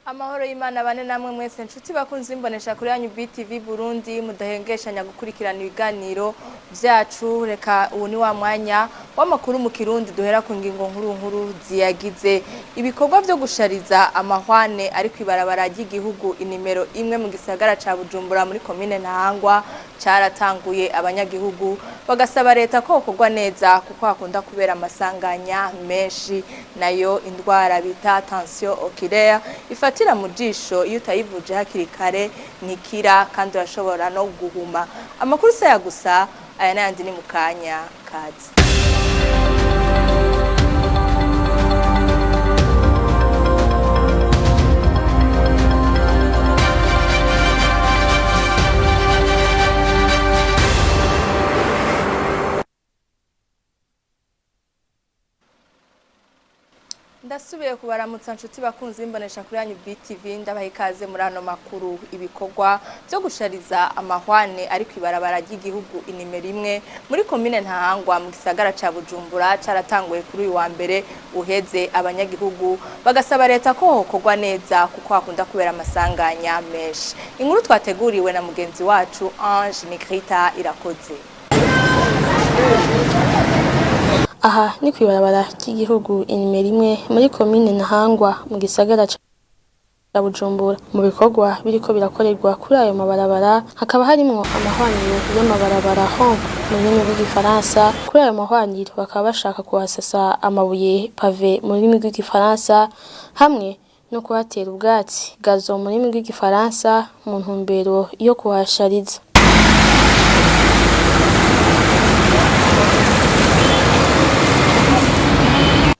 Amahoro y'Imana bane namwe mwese nshuti bakunze imbonesha kuri yanyu BTV Burundi, mudahengeshanya gukurikirana ibiganiro vyacu. Reka ubu ni wa mwanya w'amakuru mu Kirundi, duhera ku ngingo nkuru nkuru ziyagize. Ibikorwa vyo gushariza amahwane ari kw'ibarabara ry'igihugu inimero 1 mu gisagara ca Bujumbura muri komine Ntahangwa caratanguye. Abanyagihugu bagasaba leta ko hokorwa neza kuko hakunda kubera amasanganya menshi. Nayo indwara bita tension oculaire ifatira mu jisho, iyo utayivuje hakiri kare ntikira kandi urashobora no guhuma. Amakuru saya gusa, aya n'ayandi ni mu kanya kazi. Ndasubiye kubaramutsa nshuti bakunzi imbonesha kuri yanyu BTV, ndabaha ikaze muri ano makuru. Ibikorwa byo gushariza amahwane ari kwibarabara ry'igihugu inimero 1 muri komine Ntahangwa mu gisagara ca Bujumbura caratanguye kuri uyu wa mbere uheze. Abanyagihugu bagasaba leta ko hokorwa neza kuko hakunda kubera amasanganya menshi. Inkuru twateguriwe na mugenzi wacu Ange Nigrita Irakoze. Aha ni kw'ibarabara ry'igihugu inimero 1 muri komine Ntahangwa mu gisagara ca Bujumbura. Mu bikorwa biriko birakorerwa kuri ayo mabarabara hakaba harimwo amahwaniro y'amabarabara, rond mu rurimi rw'igifaransa. Kuri ayo mahwaniro bakaba bashaka kuhasasa amabuye, pavé mu rurimi rw'igifaransa, hamwe no kuhatera ubwatsi, gazon mu rurimi rw'igifaransa, mu ntumbero yo kuhashariza.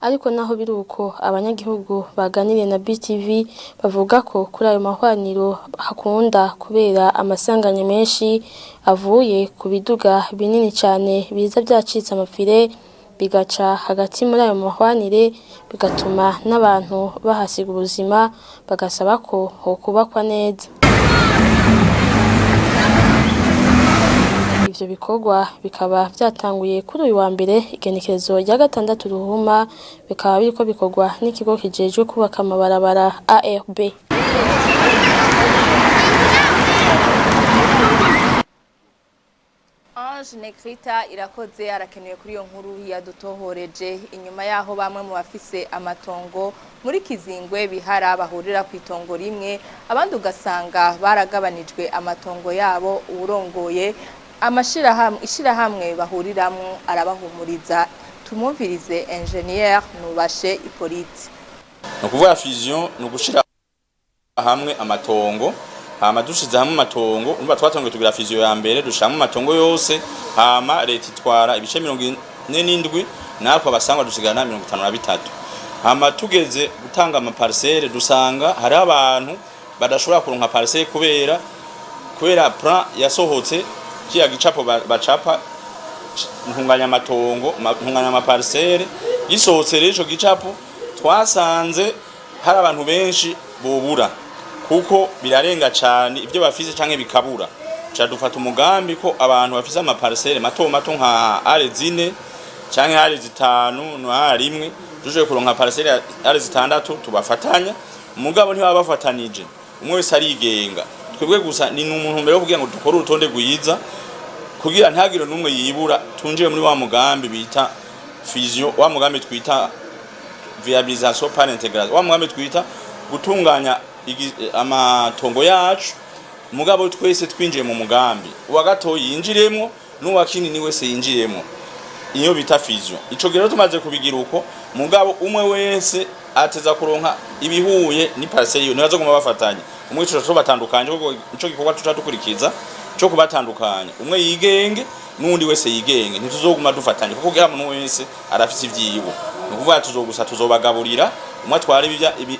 Ariko naho biruko, abanyagihugu baganiriye na BTV bavuga ko kuri ayo mahwaniro hakunda kubera amasanganya menshi avuye ku biduga binini cane biza vyacitse amafire, bigaca hagati muri ayo mahwanire, bigatuma n'abantu bahasiga ubuzima. Bagasaba ko hokubakwa neza. Ivyo bikorwa bikaba vyatanguye kuri uyu wa mbere, igenekerezo rya 6 Ruhuma, bikaba biriko bikorwa n'ikigo kijejwe kubaka amabarabara, ARB. Ange Negrita Irakoze arakenewe kuri iyo nkuru yadutohoreje. Inyuma yaho bamwe mu bafise amatongo muri Kizingwe Bihara bahurira ku itongo rimwe, abandi ugasanga baragabanijwe amatongo yabo, uwurongoye amashirahamwe ishirahamwe bahuriramwo arabahumuriza. Tumwumvirize, Engineer Nubashe Hippolyte. Ni ukuvuga fusion ni ugushira hamwe amatongo. Hama dushize hamwe amatongo, urumva twatanguye tugira fusion ya mbere, dushiramo amatongo yose, hama leta itwara ibice 47, natwe abasangwa dusigarana 53. Hama tugeze gutanga amaparcelle, dusanga hariho abantu badashobora kuronka parcelle kubera plan yasohotse, kiya gicapo bacapa ntunganyamatongo, ntunganyamaparcelle gisohotse. Rero ico gicapo twasanze hari abantu benshi bobura kuko birarenga cane ibyo bafise canke bikabura. Ca dufata umugambi ko abantu bafise amaparcelle mato mato nka are 4 canke are 5 no are 1, dushoboye kuronka parcelle are 6 tubafatanya. Mugabo ntibaba bafatanije, umwe wese arigenga. Twebwe gusa ni umuntu mbere yo kugira ngo dukore urutonde rwiza kugira ntagire n'umwe yibura, tunjiye muri wa mugambi bita fusion, wa mugambi twita viabilisation par intégration, wa mugambi twita gutunganya amatongo yacu. Mugabo twese twinjiye mu mugambi, uwa gato yinjiremwo n'uwa kinini wese yinjiremwo, iyo bita fusion. Ico gihe rero tumaze kubigira uko, mugabo umwe wese ateza kuronka ibihuye ni parcelle yiwe, ntibazoguma bafatanye. Umwe ico tubatandukanye kuko ico gikorwa tuca dukurikiza cyo kubatandukanya, umwe yigenge n'uwundi wese yigenge, ntituzoguma dufatanye kuko kugira umuntu wese arafise ivyiwe. Ni ukuvuga tuzogusa tuzobagaburira, umwe atwara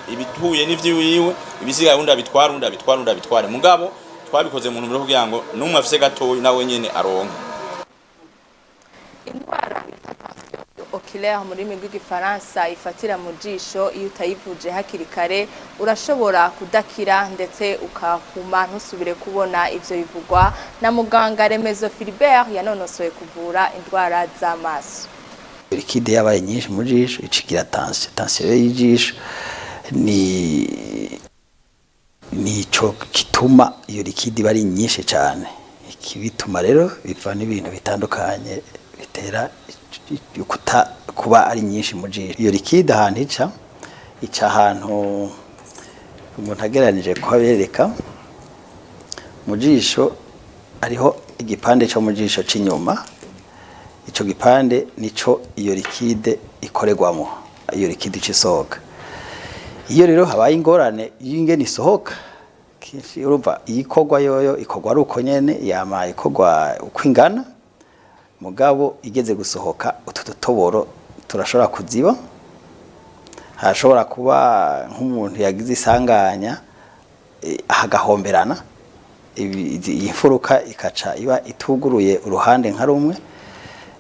ibituye n'ivyiwiwe, ibisigaye undi abitwara, undi abitwara, undi abitware. Mugabo twabikoze mu ntumbero yo kugira ngo n'umwe afise gatoyi nawe nyene aronke. Indwara oculaire mu rurimi rw'igifaransa ifatira mu jisho, iyo utayivuje hakiri kare urashobora kudakira, ndetse ukahuma ntusubire kubona. Ivyo bivugwa na muganga Remezo Philibert yanonosoye kuvura indwara z'amaso. Liquide yabaye nyinshi mu jisho icigira tension. Tension y'ijisho ni Nico kituma iyo liquide iba ari nyinshi cyane. Ikibituma rero biva n'ibintu bitandukanye bitera kuta kuba ari nyinshi mu jisho. Iyo liquide ahantu ica ahantu umuntu agereranije kuhabereka mu jisho, hariho igipande cyo mu jisho c'inyuma. Ico gipande nico iyo liquide ikorerwamo, iyo liquide ica isohoka. Iyo rero habaye ingorane y'ingene isohoka, kenshi urumva iyikorwa yoyo ikorwa ari uko nyene, yama ikorwa uko ingana, mugabo igeze gusohoka utu dutoboro turashobora kuziba. Hashobora kuba nk'umuntu yagize isanganya, agahomberana, iyi mfuruka ikaca iba ituguruye uruhande nka rumwe.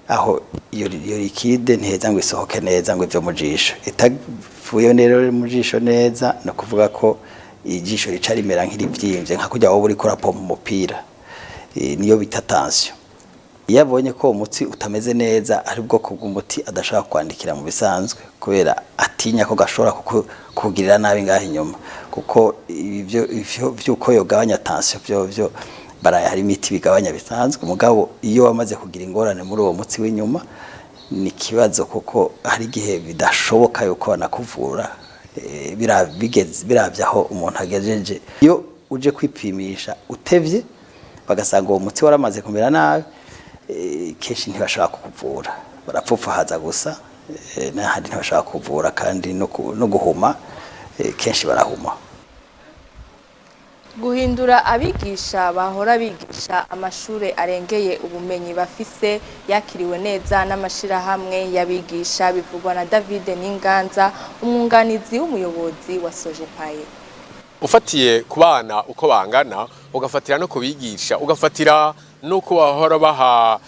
Aho iyo liquide ntiheza ngo isohoke neza ngo ive mu jisho. Itavuye rero mu jisho neza, ni ukuvuga ko ijisho rica rimera nk'irivyimbye, nka kurya wowe uriko urapompa umupira. Niyo bita tension. Iyo abonye ko uwo mutsi utameze neza, ari ubwoko bw'umuti adashobora kwandikira mu bisanzwe, kubera atinya ko gashobora kugirira nabi ngaho inyuma, kuko ivyo vy'uko yogabanya tension vyo baraye hari imiti bigabanya bisanzwe. Mugabo iyo wamaze kugira ingorane muri uwo mutsi w'inyuma ni ikibazo, kuko hari igihe bidashoboka yuko banakuvura, biravye aho umuntu agejeje. Iyo uje kwipimisha utevye, bagasanga uwo mutsi waramaze kumera nabi, kenshi ntibashobora kukuvura, barapfupfahaza gusa, n'ahandi ntibashobora kukuvura, kandi no guhuma, kenshi barahuma. Guhindura abigisha bahora bigisha amashure arengeye ubumenyi bafise yakiriwe neza n'amashirahamwe y'abigisha, bivugwa na David Ninganza, umwunganizi w'umuyobozi wa Sojepaye. Ufatiye ku bana uko bangana, ugafatira no kubigisha, ugafatira nuko bahora baha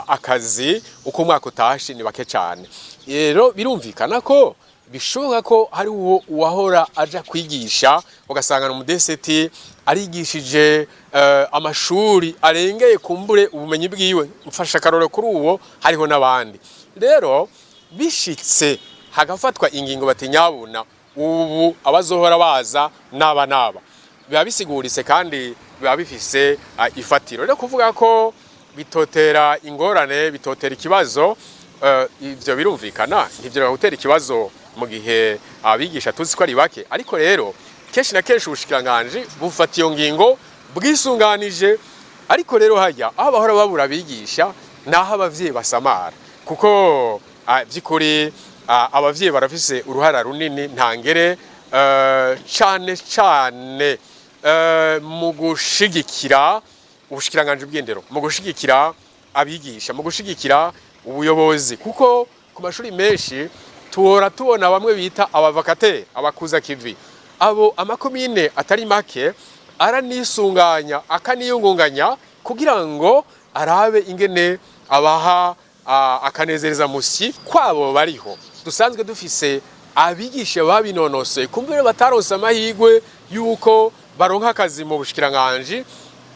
akazi uko umwaka utashe, ni bake cyane. Rero birumvikana ko bishoboka ko hari uwo uwahora aja kwigisha, ugasanga ni umudeseti arigishije amashuri arengeye kumbure ubumenyi bwiwe. Mfasha akarore kuri uwo, hariho n'abandi. Rero bishitse hagafatwa ingingo bati nyabuna ubu abazohora baza naba naba, biba bisiguritse kandi biba bifise ifatiro. Rero kuvuga ko bitotera ingorane, bitotera ikibazo, ivyo birumvikana, ntivyo gutera ikibazo mu gihe abigisha tuzi ko ari bake. Ariko rero kenshi na kenshi ubushikiranganji bufata iyo ngingo bwisunganije. Ariko rero hajya aho bahora babura abigisha naho abavyeyi basamara, kuko vy'ukuri abavyeyi barafise uruhara runini ntangere, cane cane mu gushigikira ubushikiranganji bw'indero, mu gushigikira abigisha, mu gushigikira ubuyobozi, kuko ku mashuri menshi tuhora tubona bamwe bita abavacataires, abakuza kivi. Abo amakomine atari make aranisunganya akaniyungunganya kugira ngo arabe ingene abaha akanezereza musi kwabo bariho. Dusanzwe dufise abigisha babinonosoye, kumbe bataronse amahirwe yuko baronka akazi mu bushikiranganji.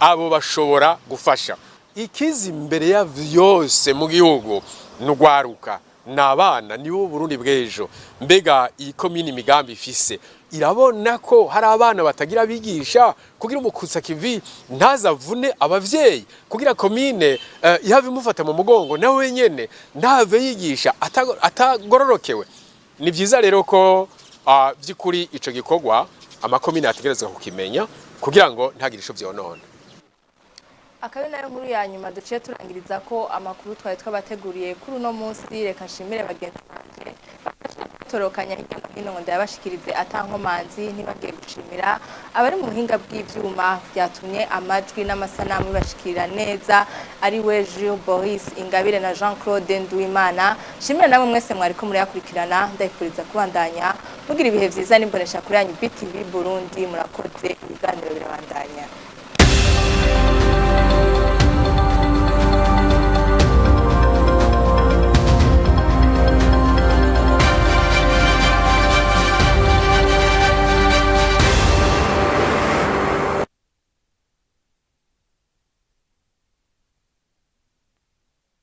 Abo bashobora gufasha. Ikiza imbere ya vyose mu gihugu nugwaruka, ni abana, nibo Burundi bw'ejo. Mbega iyi komine imigambi ifise irabona ko hari abana batagira abigisha, kugira umukutsa kivi ntazavune abavyeyi, kugira komine ihave imufata mu mugongo, nawe wenyene ntave yigisha atagororokewe? Ni vyiza rero ko vy'ukuri ico gikorwa amakomine ategerezwa kukimenya kugira ngo ntagire ico vyonona. Akabe nayo nkuru ya nyuma duciye turangiriza ko amakuru twari twabateguriye kuri uno munsi. Reka nshimire bagenzi banje torokanya hirya no hino ngo ndayabashikirize atankomanzi. Ntibagiye gushimira abari mu buhinga bw'ivyuma byatumye amajwi n'amasanamu bibashikirira neza, ari we Jules Boris Ingabire na Jean Claude Nduwimana. Shimire namwe mwese mwariko murayakurikirana, ndayifuriza kubandanya mugira ibihe vyiza n'imbonesha kuri yanyu BTV Burundi. Murakoze, ibiganiro birabandanya.